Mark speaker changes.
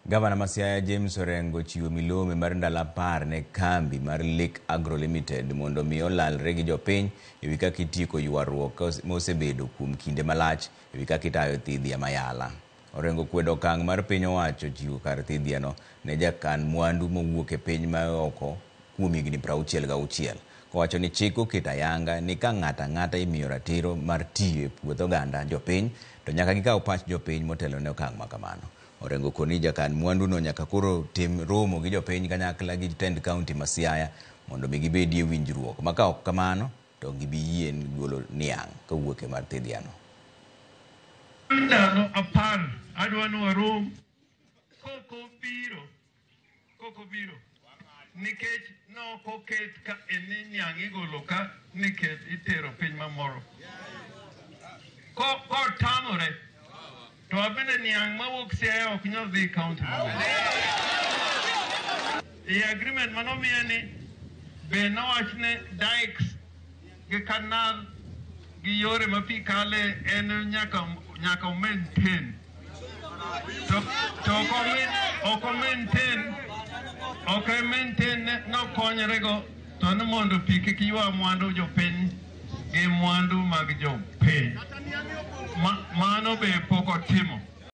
Speaker 1: Gavana ma Siaya James Orengo ochiwo milome mar ndalo 10 ne kambi mar Lake Agro Limited mondo mi olalre gi jopiny ewi kaka itieko ywaruok mosebedo kuom kinde malach ewi kaka itayo thidhia mayala. Orengo kwedo okang' mar piny owacho chiwo kar thidhiano ne jakan mwandu mowuok e piny ma oko kuom higni 66 kowacho ni chik oketo ayanga ni ka ng'ato ang'ata imiyo ratiro mar tiyo e puoth oganda jopiny to nyaka gikaw pach jopiny motelo ne okang' ma kamano. Orengo koni jakan mwanduno nyaka koro tim romo gi jopiny kanyakla gi tend kaunti ma Siaya mondo mi gibedie winjruok ma ka ok kamano to ok gibi yie golo niang' kowuok e mar thidhiano.
Speaker 2: Ndalo 10 adwa ni warom kok obiro nikech nok oket ka ni niang' igolo ka nikech itero piny mamoro. Kotamore to abende niang' mawuok Siaya ok nyal dhi kaunti mamoko. E agreement manomiya ni be nowach ni dikes gi canal gi yore ma pi kale en nyaka maintain to ok maintain ok maintain nokonyre go to ni mondo pi kik ywa mwandu jopiny gi mwandu mag jopiny. Mano be pok otimo.